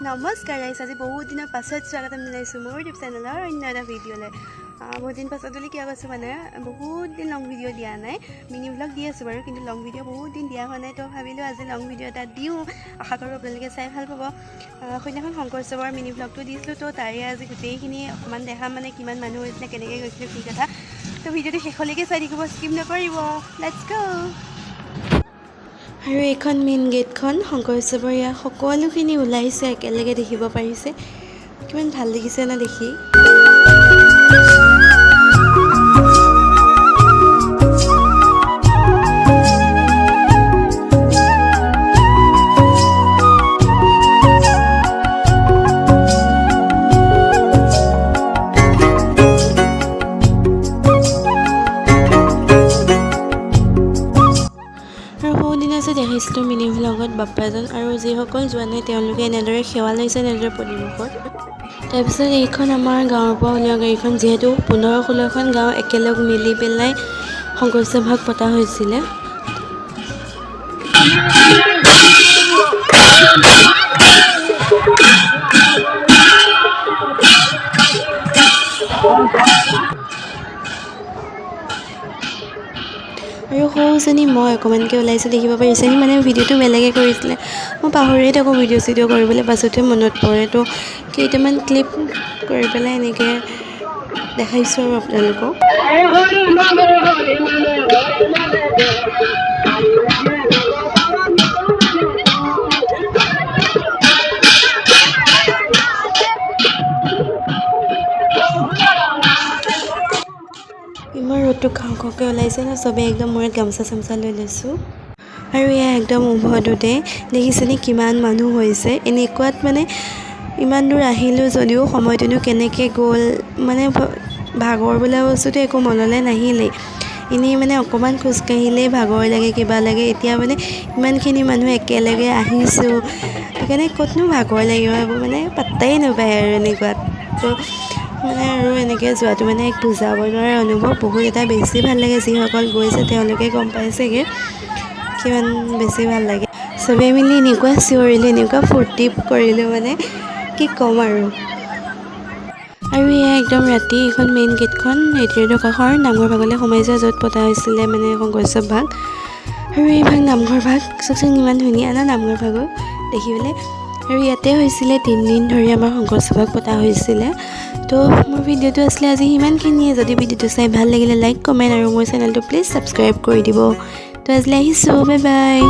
নমস্কাৰ ৰাইজ, আজি বহুত দিনৰ পাছত স্বাগতম জনাইছোঁ মোৰ ইউটিউব চেনেলৰ অন্য এটা ভিডিঅ'লৈ। বহুত দিন পাছত বুলি কিয় কৈছোঁ, মানে বহুত দিন লং ভিডিঅ' দিয়া নাই। মিনি ভ্লগ দি আছোঁ বাৰু, কিন্তু লং ভিডিঅ' বহুত দিন দিয়া হোৱা নাই। তো ভাবিলোঁ আজি লং ভিডিঅ' এটা দিওঁ, আশা কৰোঁ আপোনালোকে চাই ভাল পাব। সেইদিনাখন শংকৰোৎসৱৰ মিনি ভ্লগটো দিছিলোঁ, তো তাৰে আজি গোটেইখিনি অকণমান দেখাম, মানে কিমান মানুহ হৈছিলে, কেনেকৈ গৈছিলোঁ, কি কথা। তো ভিডিঅ'টো শেষলৈকে চাই থাকিব, স্কিপ নকৰিব। Let's go. আৰু এইখন মেইন গেটখন শংকৰোৎসৱৰ, ইয়াত সকলোখিনি ওলাইছে একেলগে, দেখিব পাৰিছে কিমান ভাল লাগিছে ন দেখি। আৰু সৌদিনা যে দেখিছিলোঁ মিনি ভ্লগত বাপ্পাজন, আৰু যিসকল যোৱা নাই তেওঁলোকে এনেদৰে সেৱা লৈছে এনেদৰে পদূলিমুখত। তাৰপিছত এইখন আমাৰ গাঁৱৰ পৰা উলিওৱা গাড়ীখন, যিহেতু 15-16খন গাঁও একেলগ মিলি পেলাই শংকৰোৎসৱ ভাগ পতা হৈছিলে। আৰু সৰুজনী মই অকণমানকৈ ওলাইছোঁ, দেখিব পাৰিছে। মানে ভিডিঅ'টো বেলেগে কৰিছিলে, মই পাহৰিয়ে থাকোঁ ভিডিঅ' চিডিঅ' কৰিবলৈ, পাছতহে মনত পৰে। তো কেইটামান ক্লিপ কৰি পেলাই এনেকৈ দেখাইছোঁ আৰু আপোনালোকক। ইমান ৰ'দটো খাওঁ খাওঁকৈ ওলাইছে ন, চবেই একদম মূৰত গামোচা চামোচা লৈ লৈছোঁ। আৰু এয়া একদম উভতোতে দেখিছেনে কিমান মানুহ হৈছে। এনেকুৱাত মানে ইমান দূৰ আহিলোঁ যদিও সময়টোনো কেনেকৈ গ'ল, মানে ভাগৰ বোলা বস্তুটো একো মনলৈ নাহিলেই। এনেই মানে অকণমান খোজকাঢ়িলেই ভাগৰ লাগে, কিবা লাগে। এতিয়া মানে ইমানখিনি মানুহ একেলগে আহিছোঁ, সেইকাৰণে ক'তনো ভাগৰ লাগিব, এইবোৰ মানে পাত্তাই নাপায় আৰু এনেকুৱাত। তো মানে আৰু এনেকৈ যোৱাটো মানে এক বুজাব নোৱাৰা অনুভৱ, বহুত এটা বেছি ভাল লাগে। যিসকল গৈছে তেওঁলোকে গম পাইছেগৈ কিমান বেছি ভাল লাগে। চবেই মিলি এনেকুৱা চিঞৰিলোঁ, এনেকুৱা ফূৰ্তি কৰিলোঁ, মানে কি ক'ম আৰু। আৰু এয়া একদম ৰাতি এইখন মেইন গেটখন, এইটোৰ কাষৰ নামঘৰ ভাগলৈ সোমাই যোৱা, য'ত পতা হৈছিলে মানে শংকৰোৎসৱ ভাগ। আৰু এই ভাগ নামঘৰ ভাগ চাওকচোন, ইমান ধুনীয়া ন নামঘৰ ভাগো দেখিবলৈ। আৰু ইয়াতে হৈছিলে 3 দিন ধৰি আমাৰ শংকৰোৎসৱ ভাগ পতা হৈছিলে। তো মোৰ ভিডিঅ'টো আছিলে আজি সিমানখিনিয়ে। যদি ভিডিঅ'টো চাই ভাল লাগিলে লাইক, কমেণ্ট আৰু মোৰ চেনেলটো প্লিজ ছাবস্ক্ৰাইব কৰি দিব। তো আজিলৈ আহিছোঁ, বাই বাই।